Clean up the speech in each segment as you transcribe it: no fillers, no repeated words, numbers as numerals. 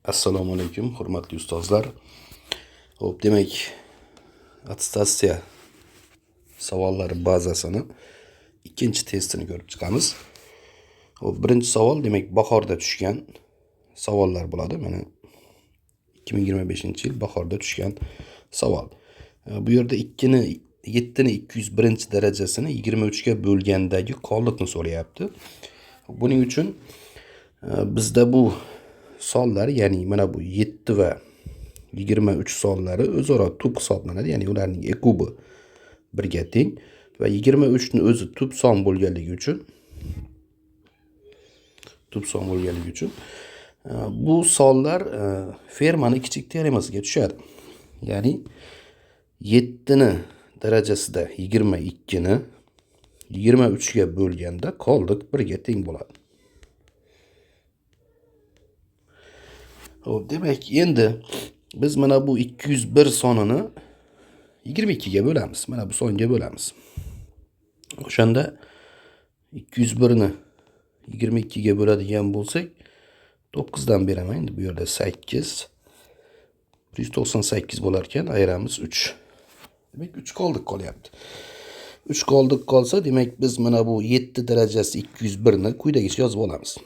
Assalomu alaykum, hurmatli ustozlar. Xo'p, demak, attestatsiya savollari bazasini ikkinchi testini ko'rib chiqamiz. Xo'p, birinchi savol, demak, bahorda tushgan savollar bo'ladi. Mana 2025-yil bahorda tushgan savol. Bu yerda 2 ni 7 ni 201-darajasini 23 ga bo'lgandagi qoldiqni so'rayapti. Buning uchun bizda bu sonlar, ya'ni mana bu 7 va 23 sonlari o'zaro tub hisoblanadi, ya'ni ularning e kubi birga teng va 23 ni o'zi tub son bo'lganligi uchun bu sonlar Fermani kichik teoremasiga tushadi. Ya'ni 7 ni darajasida 22 ni 23 ga bo'lganda qoldiq birga teng bo'ladi. Xo'p, demak, endi biz mana bu 201 sonini 22 ga bo'lamiz. Mana bu songa bo'lamiz. O'shanda 201 ni 22 ga bo'ladigan bo'lsak, 9 dan beraman. Endi bu yerda 8 198 bo'lar ekan, ayiramiz 3. Demak, 3 qoldiq qolyapti. 3 qoldiq qolsa, demak, biz mana bu 7 darajasi 201 ni quyidagicha yozib olamiz.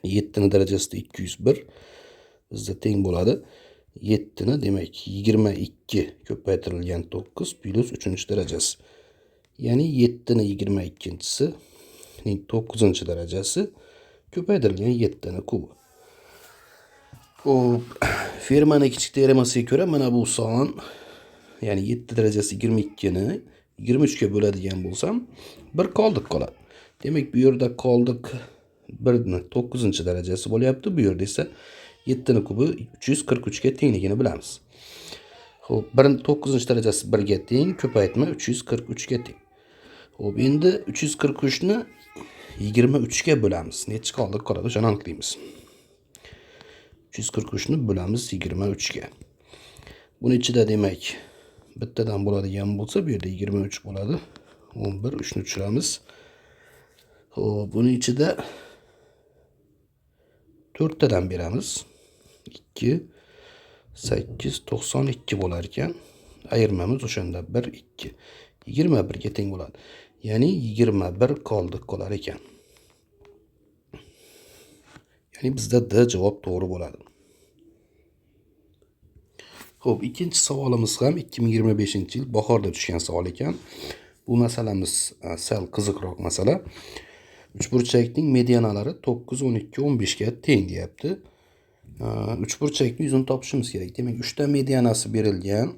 7 ni darajasida 201 bizda teng bo'ladi. 7 ni demak 22 ko'paytirilgan 9 plus 3-darajasi. Ya'ni 7 ni 22-chisi 9-darajasi ko'paytirilgan 7 ni kubi. Xo'p, Fermani kichik teoremasiga ko'ra mana bu son, ya'ni 7 darajasi 22 ni 23 ga bo'ladigan bo'lsam, bir qoldiq qoladi. Demak, bu yerda qoldiq 1 ni 9-darajasi bo'lyapti. Bu yerda esa 7 ni kubi 343 ga tengligini bilamiz. Xo'p, 1 9-darajasi 1 ga teng, ko'paytma 343 ga teng. Xo'p, endi 343 ni 23 ga bo'lamiz. Necha qoldiq qoladi, o'shani aniqlaymiz. 343 ni bo'lamiz 23 ga. Buni ichida demak bittadan bo'ladigan bo'lsa, bu yerda 23 bo'ladi. 11 3 ni tushiramiz. Xo'p, buni ichida 4 tadan beramiz. 2 8 92 bo'lar ekan. Ayirmamiz o'shanda 1 2 21 ga teng bo'ladi. Ya'ni 21 qoldiq qolar ekan. Ya'ni bizda D javob to'g'ri bo'ladi. Xo'p, ikkinchi savolimiz ham 2025-yil bahorda tushgan savol ekan. Bu masalamiz sal qiziqroq masala. Uchburchakning medianalari 9, 12, 15 ga teng deyapti. Uchburchakning yuzini topishimiz kerak. Demak, 3 ta medianasi berilgan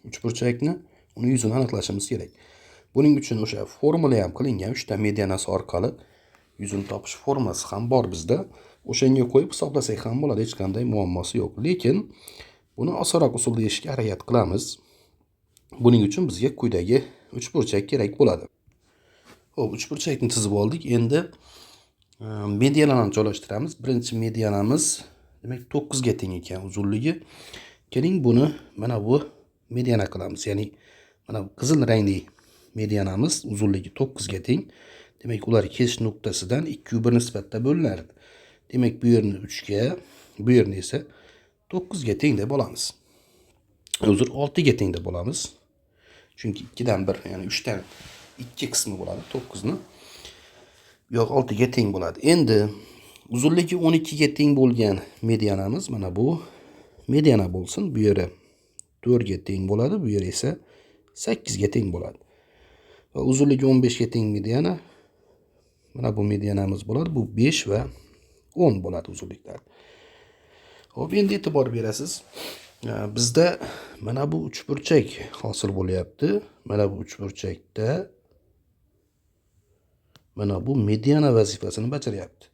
uchburchakni, uni yuzini aniqlashimiz kerak. Buning uchun o'sha formula ham qilingan, 3 ta medianasi orqali yuzini topish formulasi ham bor bizda. O'shanga qo'yib hisoblasak ham bo'ladi, hech qanday muammosi yo'q. Lekin buni osonroq usulda yechishga harakat qilamiz. Buning uchun bizga quyidagi uchburchak kerak bo'ladi. Xo'p, uchburchakni chizib oldik. Endi medianalarni joylashtiramiz. Birinchi medianamiz demak 9 ga teng ekan uzunligi. Keling, buni mana bu mediana qilamiz. Ya'ni mana bu qizil rangli medianamiz uzunligi 9 ga teng. Demak, ular kesish nuqtasidan 2 1 nisbatda bo'linardi. Demak, bu yerni 3 ga, bu yerni esa 9 ga teng deb olamiz. Uzr, 6 ga teng deb olamiz. Chunki 2 dan 1, ya'ni 3 dan 2 qismi bo'ladi 9 ni. Bu yoq 6 ga teng bo'ladi. Endi uzunligi 12 ga teng bo'lgan medianamiz mana bu mediana bo'lsin. Bu yeri 4 ga teng bo'ladi, bu yeri esa 8 ga teng bo'ladi. Va uzunligi 15 ga teng mediana mana bu medianamiz bo'ladi. Bu 5 va 10 bo'ladi uzunliklar. Xo'p, endi e'tibor berasiz. Bizda mana bu uchburchak hosil bo'lyapti. Mana bu uchburchakda mana bu mediana vazifasini bajaryapti.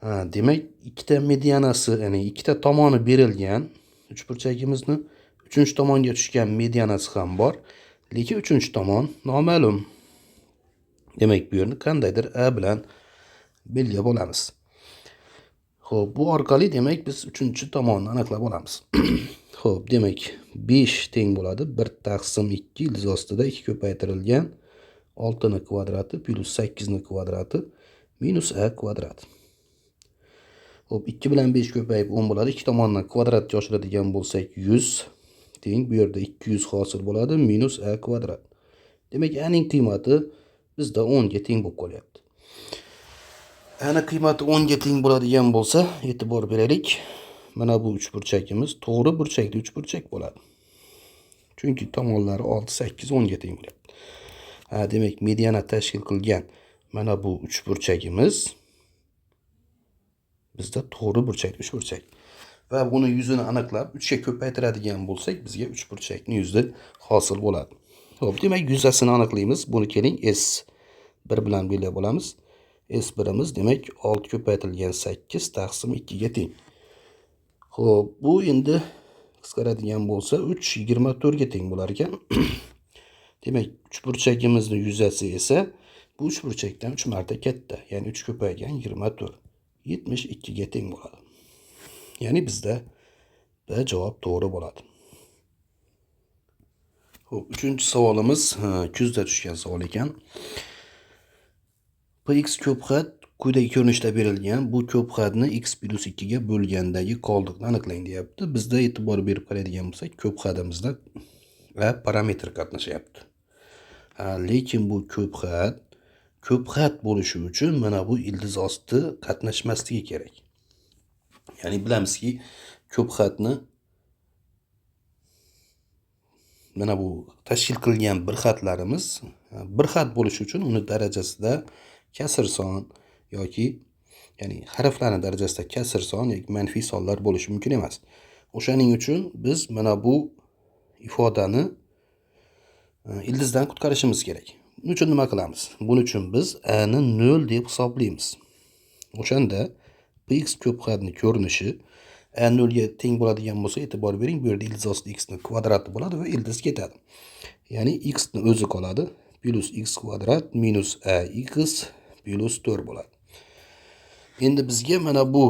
Ha, demak, ikkita medianasi, ya'ni ikkita tomoni berilgan uchburchagimizni uchinchi tomonga tushgan medianasi ham bor, lekin uchinchi tomon noma'lum. Demak, bu yerni qandaydir a bilan belgilab olamiz. Xo'p, bu orqali demak biz uchinchi tomonni aniqlab olamiz. Xo'p, demak 5 teng bo'ladi 1 taqsim 2 ildiz ostida 2 ko'paytirilgan 6 ni kvadrati plus 8 ni kvadrati minus a kvadrat. Xo'p, 2 bilan 5 ko'payib 10 bo'ladi. Ikki tomondan kvadratga oshiradigan bo'lsak 100 teng bu yerda 200 hosil bo'ladi minus a kvadrat. Demak, a ning qiymati bizda 10 ga teng bo'lib qolyapti. A ning qiymati 10 ga teng bo'ladigan bo'lsa, e'tibor beraylik. Mana bu uchburchagimiz to'g'ri burchakli uchburchak bo'ladi. Chunki tomonlari 6, 8, 10 ga teng bo'lyapti. Ha, demak, mediana tashkil qilgan mana bu uchburchagimiz bizda to'g'ri burchakli uchburchak. Va buni yuzini aniqlab 3 ga ko'paytiradigan bo'lsak, bizga uchburchakning yuzi hosil bo'ladi. Xo'p, demak, yuzasini aniqlaymiz. Buni keling S1 bilan belgilab olamiz. S1imiz demak 6 ko'paytirilgan 8 taqsim 2 ga teng. Xo'p, bu endi qisqaradigan bo'lsa 3 24 ga teng bo'lar ekan. Demak, uchburchagimizning yuzasi esa bu uchburchakdan 3 marta katta, ya'ni 3 ko'paygan 24 72 ga teng bo'ladi. Ya'ni bizda B javob to'g'ri bo'ladi. Xo'p, uchinchi savolimiz kuzda tushgan savol ekan. Px ko'p xat quyidagi ko'rinishda berilgan. Bu ko'p xatni x plus 2 ga bo'lgandagi qoldiqni aniqlang deyapti. Bizda e'tibor berib qaraydigan bo'lsak, ko'p xatimizda a parametr qatnashyapti. Lekin bu ko'p xat bo'lishi uchun mana bu ildiz osti qatnashmasligi kerak. Ya'ni bilamizki, ko'p xatni mana bu tashkil qilgan bir xatlarimiz bir xat bo'lishi uchun uni darajasida kasr son yoki ya'ni harflarning darajasida kasr son yoki manfiy sonlar bo'lishi mumkin emas. O'shaning uchun biz mana bu ifodani ildizdan qutqarishimiz kerak. Buning uchun nima qilamiz? Buning uchun biz a ni 0 deb hisoblaymiz. O'shanda px ko'p xatning ko'rinishi a 0 ga teng bo'ladigan bo'lsa, e'tibor bering, bu yerda ildiz ostida x ning kvadrati bo'ladi va ildiz ketadi. Ya'ni x ning o'zi qoladi, plus x kvadrat minus a x plus 4 bo'ladi. Endi bizga mana bu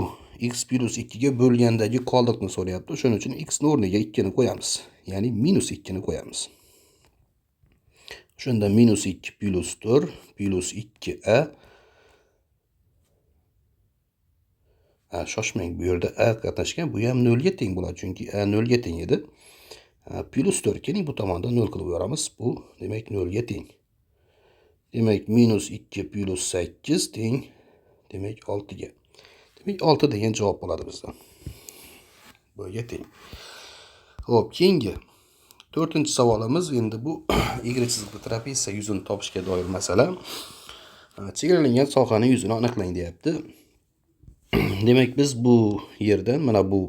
x plus 2 ga bo'lgandagi qoldiqni so'rayapti. O'shaning uchun x ning o'rniga 2 ni qo'yamiz. Ya'ni minus 2 ni qo'yamiz. O'shanda minus 2 plus 4 plus 2a. Shoshmang, bu yerda a qatnashgan, bu ham 0 ga teng bo'ladi, chunki a 0 ga teng edi. Plus 4 keling bu tomonda 0 qilib yuboramiz. Bu demak 0 ga teng. Demak minus 2 plus 8 teng demak 6 ga. Demak 6 degan javob bo'ladi bizda. Bunga teng. Xo'p, keyingi 4-savolimiz endi bu y chiziqli trapetsiya yuzini topishga doir masala. Chegaralangan sohaning yuzini aniqlang deyapti. Demak, biz bu yerdan mana bu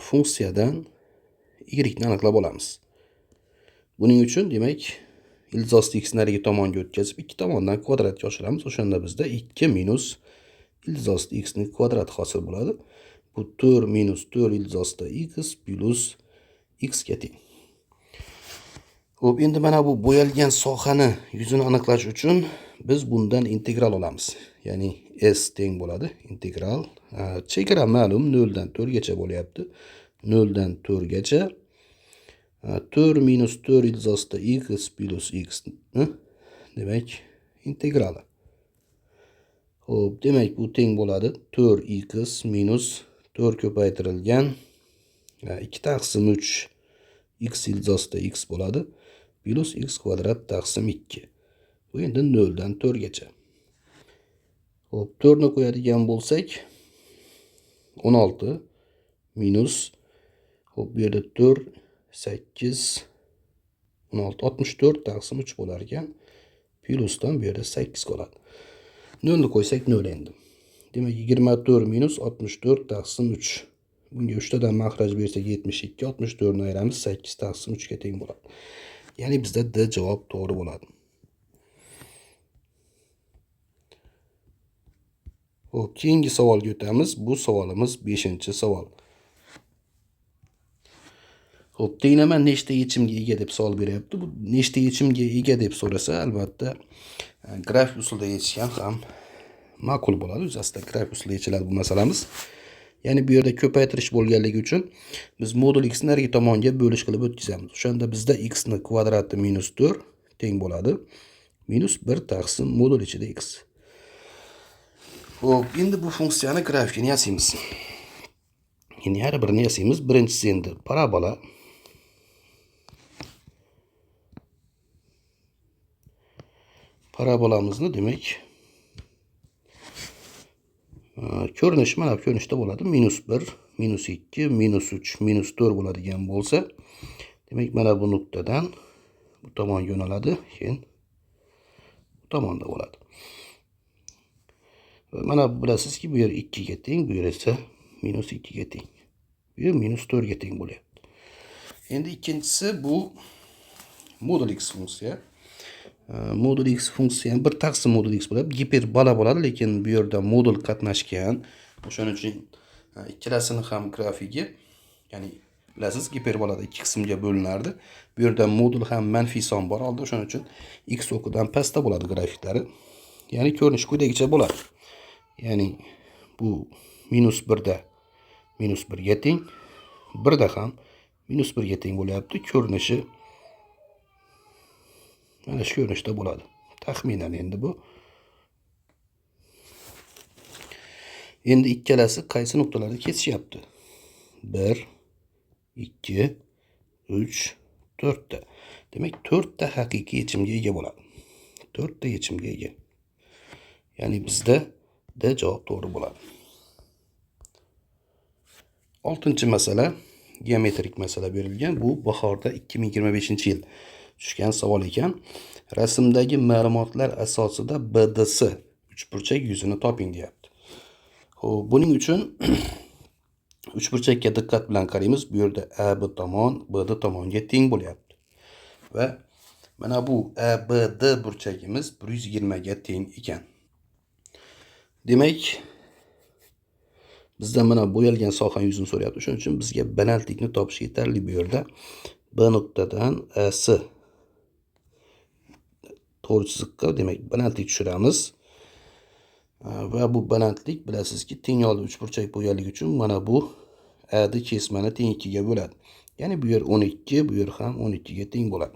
funksiyadan y ni aniqlab olamiz. Buning uchun demak ildiz osti x narigi tomonga o'tkazib, ikki tomondan kvadratga oshiramiz. O'shanda bizda 2 minus ildiz osti x ning kvadrati hosil bo'ladi. Bu 4 minus 4 ildiz ostida x plus x ga teng. Xo'p, endi mana bu bo'yalgan sohani yuzini aniqlash uchun biz bundan integral olamiz. Ya'ni s teng bo'ladi integral. Chegara ma'lum 0 dan 4 gacha bo'lyapti. 0 dan 4 gacha 4 minus 4 ildiz ostida x plus x demak integrali. Xo'p, demak bu teng bo'ladi 4x minus 4 ko'paytirilgan 2 taqsim 3 x ildiz ostida x bo'ladi plus x kvadrat taqsim 2. Bu endi 0 dan 4 gacha. Xo'p, 4 ni qo'yadigan bo'lsak 16 minus, xo'p, bu yerda 4 8 16 64 taqsim 3 bo'lar ekan. Plusdan bu yerda 8 qoladi. 0 ni qo'ysak 0 endi. Demak 24 minus 64 taqsim 3. Bunga 3 tadan mahraj bersak 72, 64 ni ayiramiz 8 taqsim 3 ga teng bo'ladi. Ya'ni bizda D javob to'g'ri bo'ladi. Xo'p, keyingi savolga o'tamiz. Bu savolimiz 5-savol. Xo'p, tenglama nechta yechimga ega deb savol beryapti. Bu nechta yechimga ega deb so'rasa, albatta grafik usulda yechishgan ham ma'qul bo'ladi. O'zi aslida grafik usulda yechiladi bu masalamiz. Ya'ni bu yerda ko'paytirish bo'lganligi uchun biz modul x ni narigi tomonga bo'lish qilib o'tkazamiz. O'shanda bizda x ni kvadrati minus 4 teng bo'ladi minus 1 taqsim modul ichida x. Xo'p, endi bu funksiyani grafikini yasaymiz. Endi har birini yasaymiz. Birinchisi endi parabola. Parabolamizni demak ko'rinishi mana bu ko'rinishda bo'ladi. -1, -2, -3, -4 bo'ladigan bo'lsa, demak mana bu nuqtadan bu tomonga yo'naladi, keyin bu tomonda bo'ladi. Va mana bilasizki, bu yer 2 ga teng, bu yer esa -2 ga teng. Bu yer -4 ga teng bo'lyapti. Endi ikkinchisi bu modul x funksiya. Modul x funksiya bir taqsim modul x bo'ladi, giperbola bo'ladi, lekin bu yerda modul qatnashgan. O'shaning uchun ikkalasini ham grafigi, ya'ni bilasiz, giperbolada ikki qismga bo'linardi. Bu yerda modul ham manfiy son bor oldi, o'shaning uchun x o'qidan pastda bo'ladi grafiklari. Ya'ni ko'rinish quyidagicha bo'ladi. Ya'ni bu -1 da -1 ga teng, 1 da ham -1 ga teng bo'lyapti. Ko'rinishi mana shu ko'rinishda bo'ladi. Taxminan endi bu. Endi ikkalasi qaysi nuqtalarda kesishyapti? 1, 2, 3, 4 ta. Demak, 4 ta haqiqiy yechimga ega bo'ladi. 4 ta yechimga ega. Ya'ni bizda D javob to'g'ri bo'ladi. 6-masala geometrik masala berilgan. Bu bahorda 2025-yil tushgan savol ekan. Rasmdagi ma'lumotlar asosida BDC uchburchak yuzini toping deyapti. Xo'p, buning uchun uchburchakka diqqat bilan qaraymiz. Bu yerda AB tomon BD tomonga teng bo'lyapti. Va mana bu ABD burchagimiz 120 ga teng ekan. Demak, bizdan mana bo'yalgan soha yuzini so'rayapti. Shuning uchun bizga balandlikni topish yetarli bu yerda. B nuqtadan AS to'g'ri chiziqqa demak balandlik tushiramiz. Va bu balandlik bilasizki teng oldi uchburchak bo'lganligi uchun mana bu AD kesmani teng 2 ga bo'ladi. Ya'ni bu yer 12, bu yer ham 12 ga teng bo'ladi.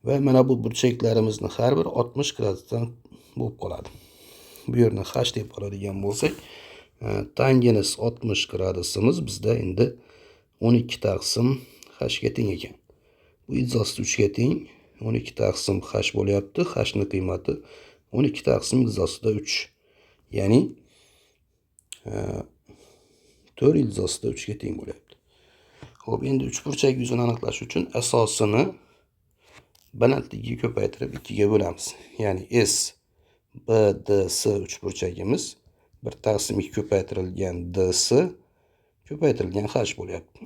Va mana bu burchaklarimizni har biri 60 gradusdan bo'lib qoladi. Bu yerni h deb oladigan bo'lsak, tangens 60 gradusimiz bizda endi 12 taqsim h ga teng ekan. Bu ildiz 3 ga teng, 12 taqsim h bo'lyapti. H ning qiymati 12 taqsim ildiz 3. Ya'ni 4 ildiz 3 ga teng bo'lyapti. Xo'p, endi uchburchak yuzini aniqlash uchun asosini balandligiga ko'paytirib 2 ga bo'lamiz. Ya'ni S B D S uchburchagimiz 1 taqsim 2 ko'paytirilgan DS ko'paytirilgan h bo'lyapti.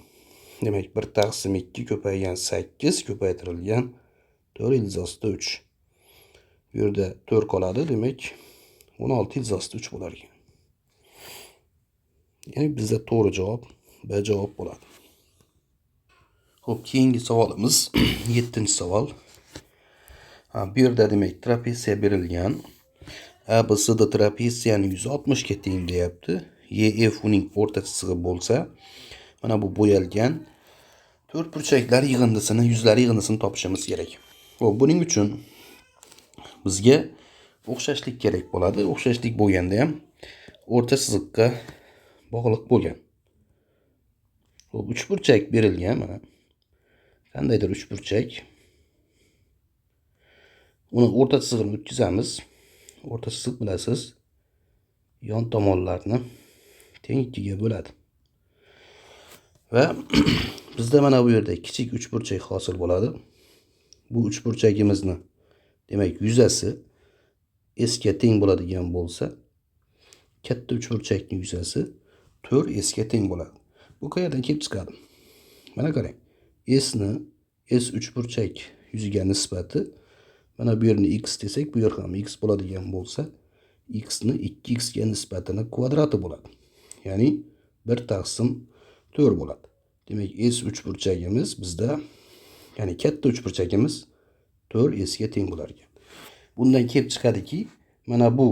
Demak, 1 taqsim 2 ko'paygan 8 ko'paytirilgan 4 ildiz 3. Bu yerda 4 qoladi, demak 16 ildiz 3 bo'lar ekan. Ya'ni bizda to'g'ri javob B javob bo'ladi. Xo'p, keyingi savolimiz 7-savol. Bu yerda demak trapetsiya berilgan. ABCD trapetsiyaning 160 ga teng deyapti. EF uning o'rta chizig'i bo'lsa, mana bu bo'yalgan to'rt burchaklar yig'indisini, yuzlari yig'indisini topishimiz kerak. Xo'p, buning uchun bizga o'xshashlik kerak bo'ladi. O'xshashlik bo'lganda ham o'rta chiziqqa bog'liq bo'lgan. Xo'p, uchburchak berilgan mana. Qandaydir uchburchak. Uni o'rta chizig'ini o'tkazamiz. O'rta chiziq bilasiz, yon tomonlarni teng 2 ga bo'ladi. Va bizda mana bu yerda kichik uchburchak hosil bo'ladi. Bu uchburchagimizni demak yuzasi S ga teng bo'ladigan bo'lsa, katta uchburchakning yuzasi 4 S ga teng bo'ladi. Bu qayerdan kelib chiqadi? Mana qarang. S ni S uchburchak yuziga nisbati mana bu yerni x desak, bu yer ham x bo'ladigan bo'lsa, x ni 2x ga nisbatini kvadrati bo'ladi. Ya'ni 1 taqsim 4 bo'ladi. Demak, S uchburchagimiz bizda, ya'ni katta uchburchagimiz 4 S ga teng bo'lar ekan. Bundan kelib chiqadiki, mana bu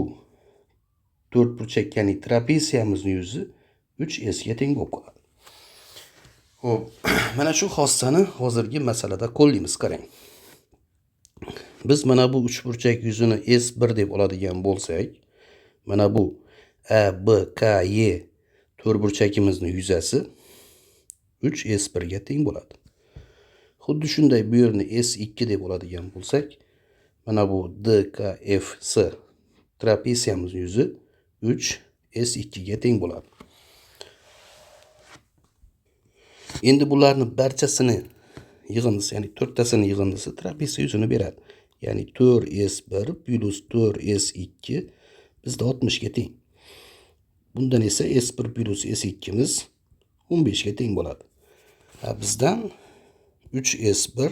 to'rt burchak, ya'ni trapetsiyamizning yuzi 3 S ga teng bo'lib qoladi. Xo'p, mana shu xossani hozirgi masalada qo'llaymiz, qarang. Biz mana bu uchburchak yuzini S1 deb oladigan bo'lsak, mana bu A, B, K, Y to'rtburchagimizni yuzasi 3S1 ga teng bo'ladi. Xuddi shunday bu yerni S2 deb oladigan bo'lsak, mana bu D, K, F, S trapetsiyamiz yuzi 3S2 ga teng bo'ladi. Endi bularni barchasini yig'indisi, ya'ni to'rttasini yig'indisi trapetsiya yuzini beradi. Ya'ni 4S1 plus 4S2 bizda 60 ga teng. Bundan esa S1 plus S2 imiz 15 ga teng bo'ladi. Bizdan 3S1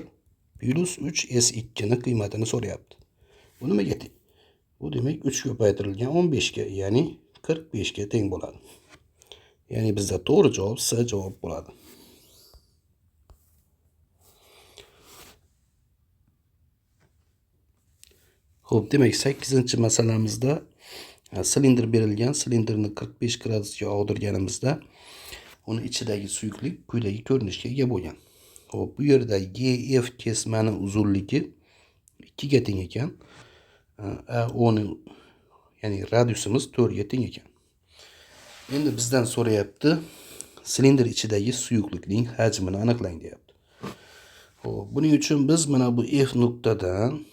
plus 3S2 ni qiymatini so'rayapti. Bu nimaga teng? Bu demak 3 ko'paytirilgan 15 ga, ya'ni 45 ga teng bo'ladi. Ya'ni bizda to'g'ri javob S javob bo'ladi. Xo'p, demak 8-masalamizda silindr berilgan. Silindrni 45 gradusga og'dirganimizda uni ichidagi suyuqlik quyidagi ko'rinishga ega bo'lgan. Xo'p, bu yerda GF kesmani uzunligi 2 ga teng ekan. AO ni, ya'ni radiusimiz 4 ga teng ekan. Endi bizdan so'rayapti, silindr ichidagi suyuqlikning hajmini aniqlang deyapti. Xo'p, buning uchun biz mana bu F nuqtadan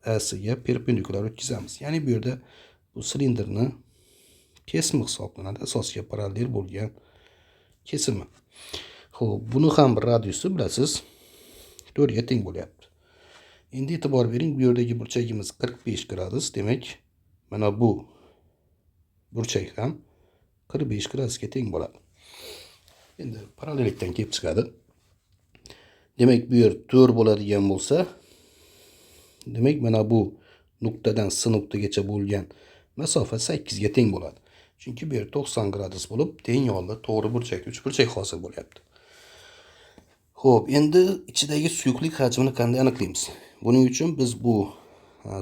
A ga perpendikulyar o'tkazamiz. Ya'ni bu yerda bu silindrni kesimi hisoblanadi, asosga parallel bo'lgan kesimi. Xo'p, buni ham radiusi bilasiz 4 ga teng bo'lyapti. Endi e'tibor bering, bu yerdagi burchagimiz 45 gradus, demak mana bu burchak ham 45 gradusga teng bo'ladi. Endi parallellikdan kelib chiqadi. Demak, bu yer 4 bo'ladigan bo'lsa, demak mana bu nuqtadan S nuqtagacha bo'lgan masofa 8 ga teng bo'ladi. Chunki bu yer 90 gradus bo'lib, teng yonli to'g'ri burchak, uchburchak hosil bo'lyapti. Xo'p, endi ichidagi suyuqlik hajmini qanday aniqlaymiz? Buning uchun biz bu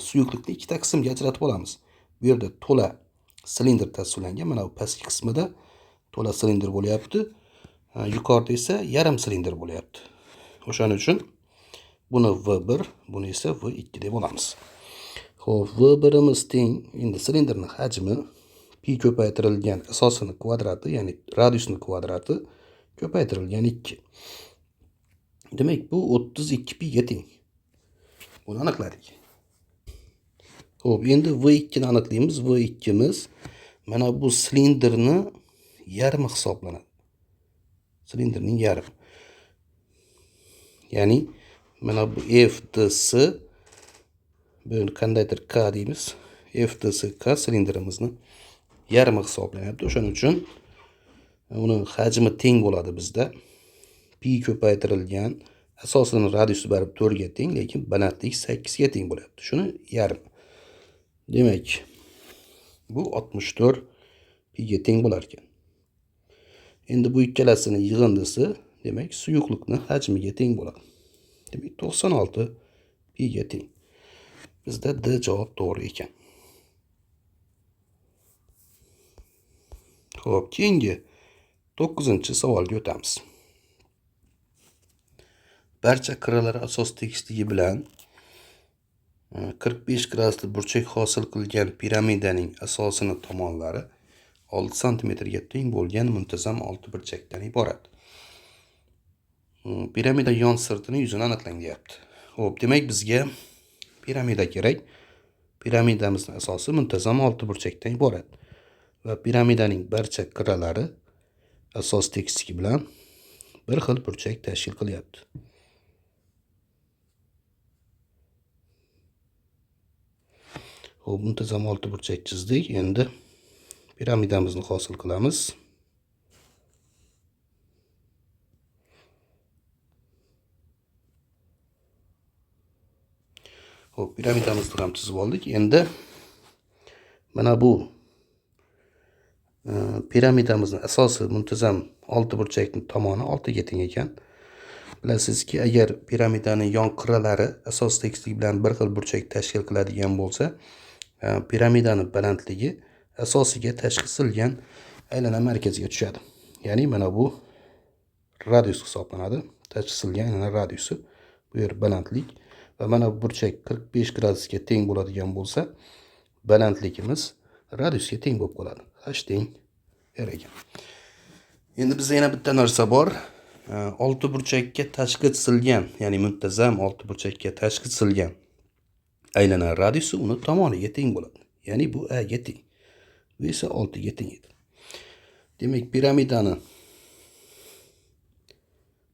suyuqlikni ikkita qismga ajratib olamiz. Bu yerda to'la silindr tasvirlangan, mana bu pastki qismida to'la silindr bo'lyapti. Yuqorida esa yarim silindr bo'lyapti. O'shaning uchun buni V1, buni esa V2 deb olamiz. Xo'p, V1imiz teng, endi silindrning hajmi pi ko'paytirilgan asosini kvadrati, ya'ni radiusini kvadrati ko'paytirilgan 2. Demak, bu 32 pi ga teng. Buni aniqladik. Xo'p, endi V2 ni aniqlaymiz. V2imiz mana bu silindrni yarmi hisoblanadi. Silindrning yarmi. Ya'ni mana bu FDS, buni qandaydir K deymiz. FDS K silindrimizni yarmi hisoblanyapti. O'shaning uchun uni hajmi teng bo'ladi bizda. Pi ko'paytirilgan asosini radiusi baribir 4 ga teng, lekin balandlik 8 ga teng bo'lyapti. Shuni yarmi. Demak, bu 64 pi ga teng bo'lar ekan. Endi bu ikkalasini yig'indisi, demak, suyuqlikning hajmiga teng bo'ladi. Demak, 96 pi ga teng. Bizda D javob to'g'ri ekan. Xo'p, keyingi 9-savolga o'tamiz. Barcha qirralari asos tekisligi bilan 45 gradusli burchak hosil qilgan piramidaning asosini tomonlari 6 santimetrga teng bo'lgan muntazam 6 burchakdan iborat. Piramida yon sirtini yuzini aniqlang deyapti. Xo'p, demak bizga piramida kerak. Piramidamizning asosi muntazam 6 burchakdan iborat va piramidaning barcha qirralari asos tekisligi bilan bir xil burchak tashkil qilyapti. Xo'p, muntazam 6 burchak chizdik. Endi piramidamizni hosil qilamiz. Xo'p, piramidamizni ham chizib oldik. Endi mana bu piramidamizning asosi muntazam 6 burchakning tomoni 6 ga teng ekan. Bilasizki, agar piramidaning yon qirralari asos tekisligi bilan bir xil burchak tashkil qiladigan bo'lsa, piramidaning balandligi asosiga tashkil aylana markaziga tushadi. Ya'ni mana bu radius hisoblanadi. Tashkil aylana radiusi. Bu yer balandlik va mana bu burchak 45 gradusga teng bo'ladigan bo'lsa, balandligimiz Radiusga teng bo'lib qoladi. H teng r ekan. Endi bizda yana bitta narsa bor. Olti burchakka tashqi chizilgan, ya'ni muntazam olti burchakka tashqi chizilgan aylana radiusi uni tomoniga teng bo'ladi. Ya'ni bu a ga teng. Bu esa 6 ga teng edi. Demak, piramidani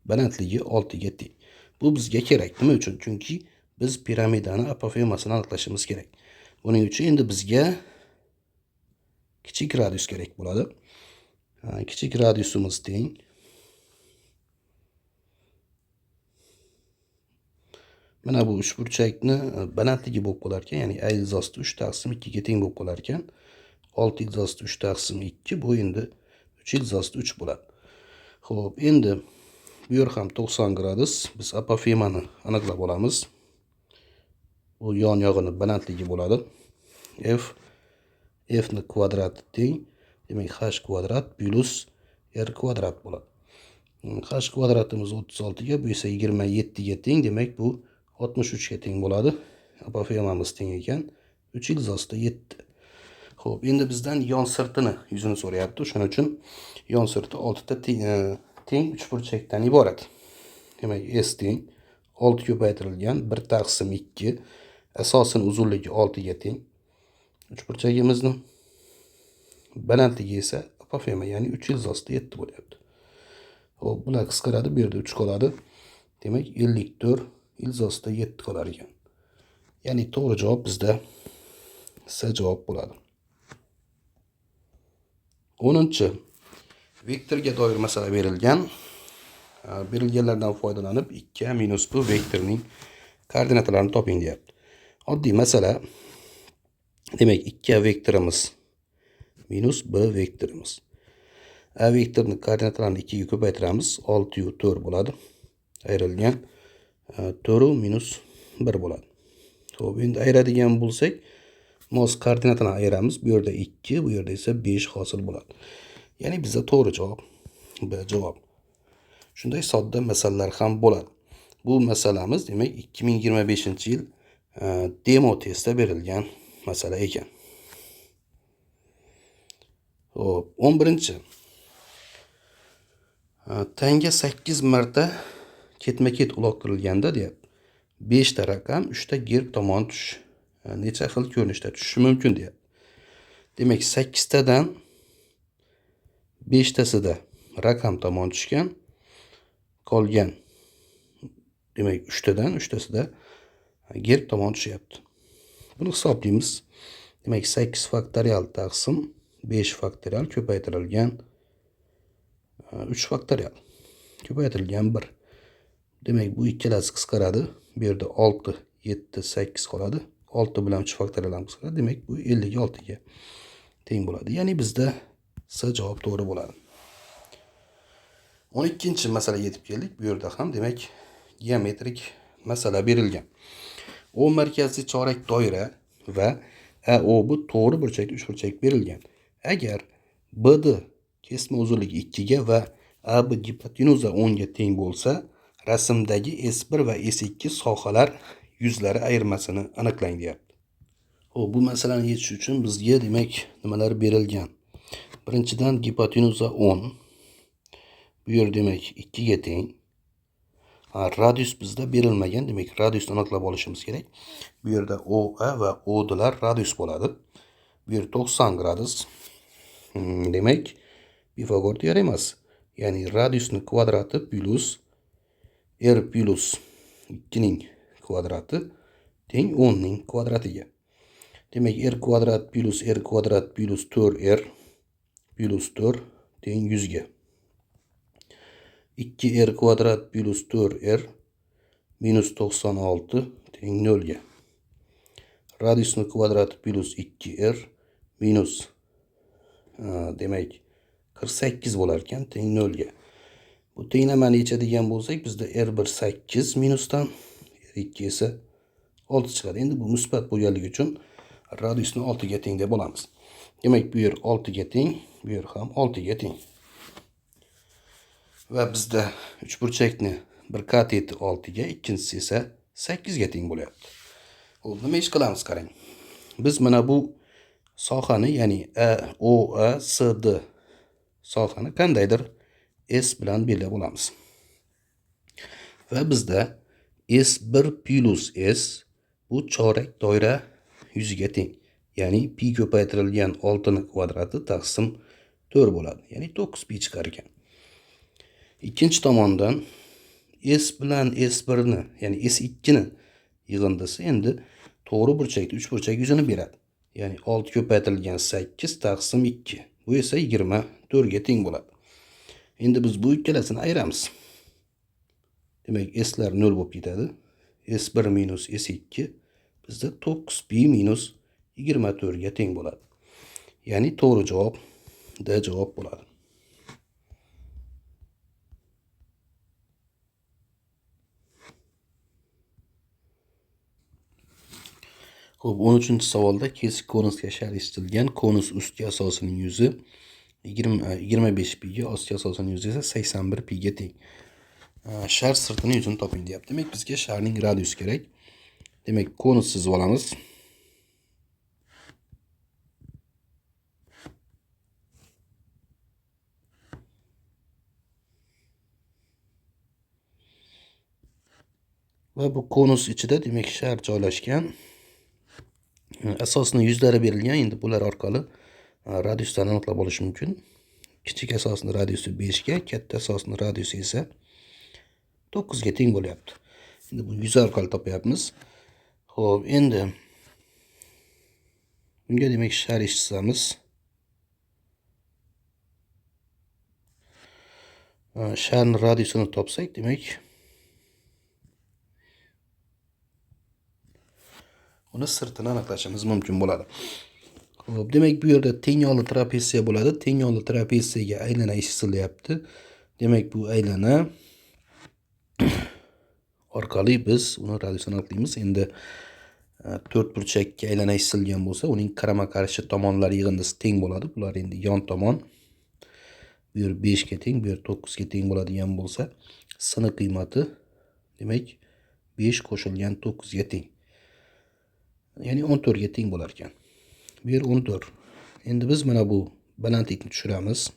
balandligi 6 ga teng. Bu bizga kerak. Nima uchun? Chunki biz piramidani apofemasini aniqlashimiz kerak. Buning uchun endi bizga kichik radius kerak bo'ladi. Kichik radiusimiz teng mana bu uchburchakni balandligi bo'lib qolar ekan, ya'ni a ildiz osti 3 taqsim 2 ga teng bo'lib qolar ekan. 6 ildiz osti 3 taqsim 2 bu endi 3 ildiz osti 3 bo'ladi. Xo'p, endi bu yer ham 90 gradus. Biz apofemani aniqlab olamiz. Bu yon yog'ini balandligi bo'ladi. F ni kvadrati teng, demak h kvadrat plus r kvadrat bo'ladi. H kvadratimiz 36 ga, bu esa 27 ga teng, demak bu 63 ga teng bo'ladi. Apofemamiz teng ekan 3 ildiz osti 7. Xo'p, endi bizdan yon sirtini yuzini so'rayapti. Shuning uchun yon sirti 6 ta teng uchburchakdan iborat. Demak, S teng 6 ko'paytirilgan 1 taqsim 2 asosini uzunligi 6 ga teng. Uchburchagimizni balandligi esa apofema, ya'ni 3 ildiz osti 7 bo'lyapti. Xo'p, bular qisqaradi, bu yerda 3 qoladi. Demak, 54 ildiz osti 7 qolar ekan. Ya'ni to'g'ri javob bizda S javob bo'ladi. 10. Vektorga doir masala berilgan. Berilganlardan foydalanib 2 minus bu vektorning koordinatalarini toping deyapti. Oddiy masala. Demak, 2 vektorimiz minus b vektorimiz. A vektorini koordinatalarini 2 ga ko'paytiramiz. 6 yu 4 bo'ladi. Ayrilgan 4 minus 1 bo'ladi. Xo'p, endi ayiradigan bo'lsak, mos koordinatani ayiramiz. Bu yerda 2, bu yerda esa 5 hosil bo'ladi. Ya'ni bizda to'g'ri javob B javob. Shunday sodda masalalar ham bo'ladi. Bu masalamiz demak 2025-yil demo testda berilgan masala ekan. Xo'p, 11. Tanga 8 marta ketma-ket uloqtirilganda deyapti. 5 ta raqam 3 ta gerb tomon tushish necha xil ko'rinishda tushishi mumkin deyapti. Demak, 8 tadan 5 tasida raqam tomon tushgan, qolgan demak 3 tadan 3 tasida gerb tomon tushyapti. Buni hisoblaymiz. Demak, 8 faktorial taqsim 5 faktorial ko'paytirilgan 3 faktorial ko'paytirilgan 1. Demak, bu ikkalasi qisqaradi. Bu yerda 6, 7, 8 qoladi. 6 bilan 3 faktorial ham qisqaradi. Demak, bu 56 ga teng bo'ladi. Ya'ni bizda S javob to'g'ri bo'ladi. 12. Masalaga yetib keldik. Bu yerda ham demak geometrik masala berilgan. O markazli chorak doira va AOB to'g'ri burchakli uchburchak berilgan. Agar BD kesma uzunligi 2 ga va AB gipotenuza 10 ga teng bo'lsa, rasmdagi S1 va S2 sohalar yuzlari ayirmasini aniqlang deyapti. Xo'p, bu masalani yechish uchun bizga demak nimalar berilgan? Birinchidan gipotenuza 10. Bu yer demak 2 ga teng. Radius bizda berilmagan, demak radiusni aniqlab olishimiz kerak. Bu yerda OA va ODlar radius bo'ladi. Bu yer 90 gradus. Demak, Pifagor teoremasi. Ya'ni radiusning kvadrati plus r plus 2 ning kvadrati teng 10 ning kvadratiga. Demak, r kvadrat plus r kvadrat plus 4r plus 4 teng 100 ga. 2r kvadrat plus 4r minus 96 teng 0 ga. Radiusning kvadrati plus 2r minus demak 48 bo'lar ekan teng 0 ga. Bu tenglamani yechadigan bo'lsak, bizda r1 8 minusdan r2 esa 6 chiqadi. Endi bu musbat bo'lganligi uchun radiusni 6 ga teng deb olamiz. Demak, bu yer 6 ga teng, bu yer ham 6 ga teng. Va bizda uchburchakni bir kateti 6 ga, ikkinchisi esa 8 ga teng bo'lyapti. Xo'p, nima ish qilamiz qarang. Biz mana bu Sohani, ya'ni A, O, A, S, D sohani qandaydir S bilan belgilab olamiz. Va bizda S1 plus S bu chorak doira yuziga teng. Ya'ni pi ko'paytirilgan 6 ning kvadrati taqsim 4 bo'ladi. Ya'ni 9 pi chiqar ekan. Ikkinchi tomondan S bilan S1 ni, ya'ni S2 ni yig'indisi endi to'g'ri burchakda 3 burchak yuzini beradi. Ya'ni 6 ko'paytirilgan 8 taqsim 2. Bu esa 24 ga teng bo'ladi. Endi biz bu ikkalasini ayiramiz. Demak, S'lar 0 bo'lib ketadi. S1 minus S2 bizda 9 pi minus 24 ga teng bo'ladi. Ya'ni to'g'ri javob D javob bo'ladi. Xo'p, 13-savolda kesik konusga shar ishitilgan konus ustki asosining yuzi 25 pi ga, ostki asosining yuzi esa 81 pi ga teng. Shar sirtini yuzini toping deyapti. Demak, bizga sharning radiusi kerak. Demak, konus chizib olamiz. Va bu konus ichida demak shar joylashgan. Asosning yuzlari berilgan. Endi bular orqali radiuslarni aniqlab olish mumkin. Kichik asosning radiusi 5 ga, katta asosning radiusi esa 9 ga teng bo'lyapti. Endi bu yuz orqali topyapmiz. Xo'p, endi bunga demak shar chizamiz. Sharning radiusini topsak, demak uni sirtini aniqlashimiz mumkin bo'ladi. Xo'p, demak bu yerda tengyonli trapetsiya bo'ladi. Tengyonli trapetsiyaga aylana chizilyapti. Demak, bu aylana orqali biz uni radiusini aniqlaymiz. Endi to'rt burchakka aylana chizilgan bo'lsa, uning qarama-qarshi tomonlari yig'indisi teng bo'ladi. Bular endi yon tomon. Bu yer 5 ga teng, bu yer 9 ga teng bo'ladigan bo'lsa, sini qiymati demak 5 qo'shilgan 9 ga teng. Ya'ni 14 ga teng bo'lar ekan. Bu yer 14. Endi biz mana bu balandlikni tushiramiz.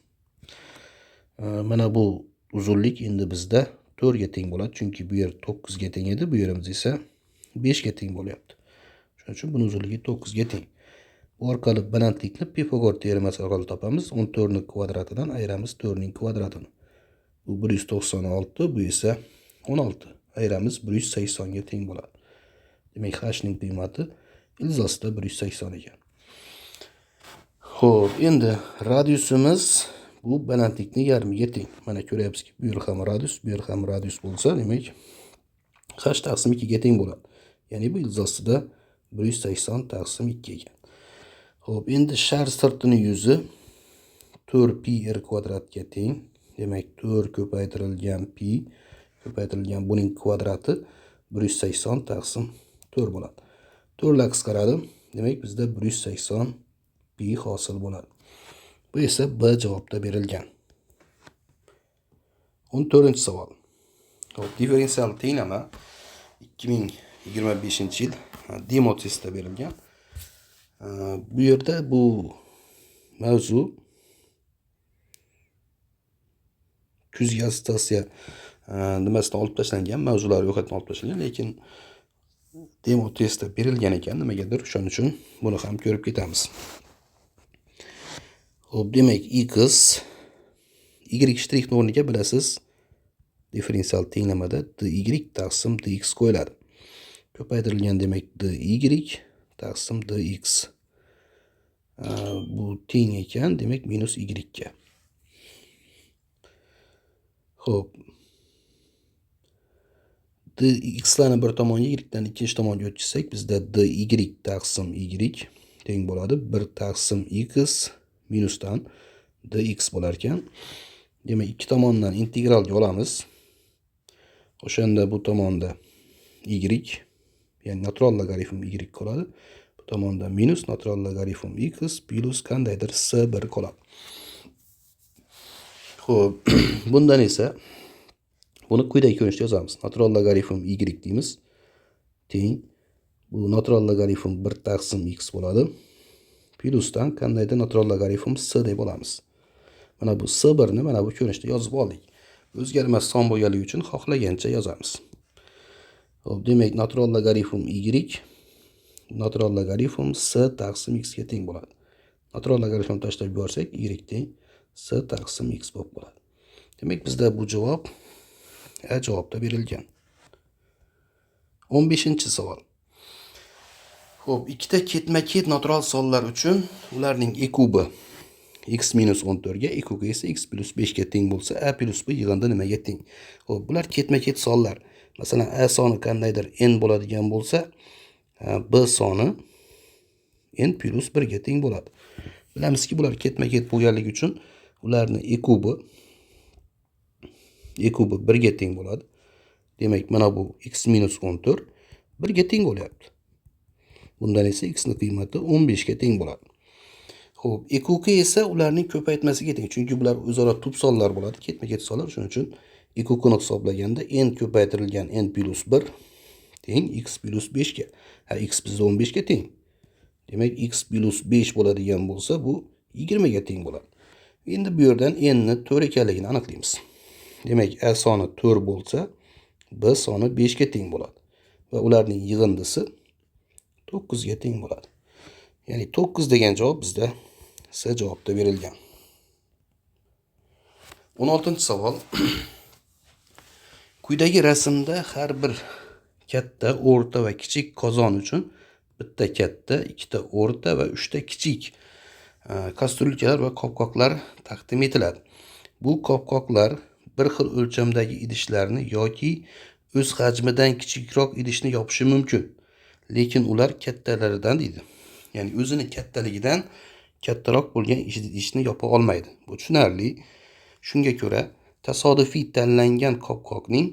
Mana bu uzunlik endi bizda 4 ga teng bo'ladi, chunki bu yer 9 ga teng edi, bu yerimiz esa 5 ga teng bo'lyapti. Shuning uchun buni uzunligi 9 ga teng. Bu orqali balandlikni Pifagor teoremasi orqali topamiz. 14 ning kvadratidan ayiramiz 4 ning kvadratini. Bu 196, bu esa 16. Ayiramiz 180 ga teng bo'ladi. Demak, h ning qiymati ilzosida 180 ekan. Xo'p, endi radiusimiz bu balandlikning yarmiga teng. Mana ko'ryapsizki, bu yer ham radius, bu yer ham radius bo'lsa, demak h taqsim 2 ga teng bo'ladi. Ya'ni bu ilzosida 180 taqsim 2 ekan. Xo'p, endi shar sirtining yuzi 4 pi r kvadratga teng. Demak, 4 ko'paytirilgan pi ko'paytirilgan buning kvadrati 180 taqsim 4 bo'ladi. 4 lar qisqaradi. Demak, bizda 180 pi hosil bo'ladi. Bu esa B javobda berilgan. 14-savol. Xo'p, differensial tenglama 2025-yil demo testida berilgan. Bu yerda bu mavzu kuzgi attestatsiya nimasidan olib tashlangan, mavzular ro'yxatdan olib tashlangan, lekin demo testda berilgan ekan nimagadir, o'shaning uchun buni ham ko'rib ketamiz. Xo'p, demak x y shtrixni o'rniga bilasiz differensial tenglamada dy taqsim dx qo'yiladi. Ko'paytirilgan demak dy taqsim dx. Bu teng ekan, demak minus y ga. Xo'p. Dxlarni bir tomonga, y dan ikkinchi tomonga o'tkazsak, bizda dy taqsim y teng bo'ladi 1 taqsim x minusdan dx bo'lar ekan. Demak, ikki tomondan integralga olamiz. O'shanda bu tomonda y, ya'ni natural logaritm y qoladi. Bu tomonda minus natural logaritm x plus qandaydir c1 qoladi. Xo'p, bundan esa buni quyidagi ko'rinishda yozamiz. Natural logaritm y deymiz. Teng bu natural logaritm 1 taqsim x bo'ladi. Plyusdan qandaydir natural logarifm s deb olamiz. Mana bu S1 ni mana bu ko'rinishda yozib oldik. O'zgarmas son bo'lganligi uchun xohlagancha yozamiz. Xo'p, demak, natural logarifm y natural logarifm s taqsim x ga teng bo'ladi. Natural logarifm tashlab yuborsak, y teng s taqsim x bo'lib qoladi. Demak, bizda bu javob A javobda berilgan. 15-savol. Xo'p, ikkita ketma-ket natural sonlar uchun ularning e kubi x minus 14 ga, e kubi esa x plus 5 ga teng bo'lsa, a plus b yig'indi nimaga teng? Xo'p, bular ketma-ket sonlar. Masalan, a soni qandaydir n bo'ladigan bo'lsa, b soni n plus 1 ga teng bo'ladi. Bilamizki, bular ketma-ket bo'lganligi uchun ularni e kubi 1 ga teng bo'ladi. Demak, mana bu x minus 14 1 ga teng bo'lyapti. Bundan esa x ning qiymati 15 ga teng bo'ladi. Xo'p, e kubi esa ularning ko'paytmasiga teng. Chunki bular o'zaro tub sonlar bo'ladi, ketma-ket sonlar. Shuning uchun e kubini hisoblaganda n ko'paytirilgan n plus 1 teng x plus 5 ga. Ha, x bizda 15 ga teng. Demak, x plus 5 bo'ladigan bo'lsa, bu 20 ga teng bo'ladi. Endi bu yerdan n ni 4 ekanligini aniqlaymiz. Demak, a soni 4 bo'lsa, b soni 5 ga teng bo'ladi va ularning yig'indisi 9 ga teng bo'ladi. Ya'ni 9 degan javob bizda S javobda berilgan. 16-savol. Quyidagi rasmda har bir katta, o'rta va kichik qozon uchun bitta katta, ikkita o'rta va uchta kichik kastrulkalar va qopqoqlar taqdim etiladi. Bu qopqoqlar bir xil o'lchamdagi idishlarni yoki o'z hajmidan kichikroq idishni yopishi mumkin. Lekin ular kattalaridan deydi. Ya'ni o'zini kattaligidan kattaroq bo'lgan idishni yopa olmaydi. Bu tushunarli. Shunga ko'ra tasodifiy tanlangan qopqoqning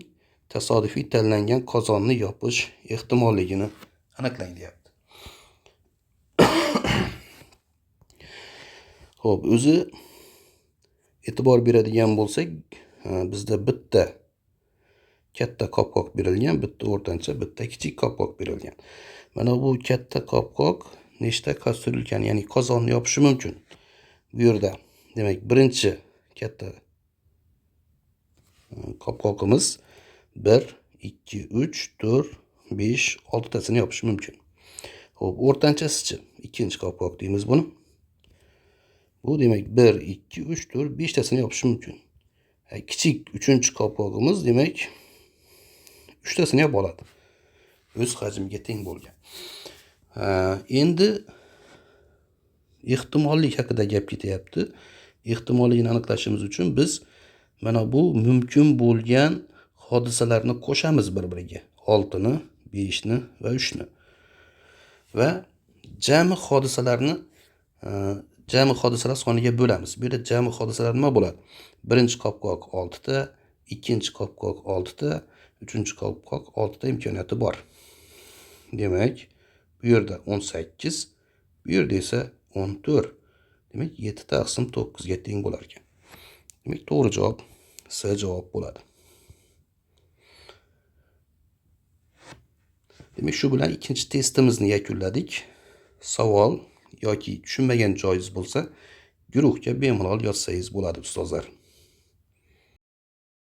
tasodifiy tanlangan qozonni yopish ehtimolligini aniqlang deyapti. Xo'p, o'zi e'tibor beradigan bo'lsak, bizda bitta katta qopqoq berilgan, bitta o'rtancha, bitta kichik qopqoq berilgan. Mana bu katta qopqoq nechta kastrulkani, ya'ni qozonni yopishi mumkin? Bu yerda, demak, birinchi katta qopqoqimiz 1, 2, 3, 4, 5, 6 tasini yopishi mumkin. Xo'p, o'rtanchasichi, ikkinchi qopqoq deymiz buni. Bu demak 1, 2, 3, 4, 5 tasini yopishi mumkin. Kichik uchinchi qopqog'imiz demak 3 tasini yopa oladi. O'z hajmiga teng bo'lgan. Endi ehtimollik haqida gap ketyapti. Ehtimolligini aniqlashimiz uchun biz mana bu mumkin bo'lgan hodisalarni qo'shamiz bir-biriga. 6ni, 5ni va 3ni. Va jami hodisalarni jami hodisalar soniga bo'lamiz. Bu yerda jami hodisalar nima bo'ladi? Birinchi qopqoq 6 ta, ikkinchi qopqoq 6 ta, uchinchi qopqoq 6 ta imkoniyati bor. Demak, bu yerda 18, bu yerda esa 14. Demak, 7 taqsim 9 ga teng bo'lar ekan. Demak, to'g'ri javob S javob bo'ladi. Demak, shu bilan ikkinchi testimizni yakunladik. Savol yoki tushunmagan joyingiz bo'lsa, guruhga bemalol yozsangiz bo'ladi, ustozlar.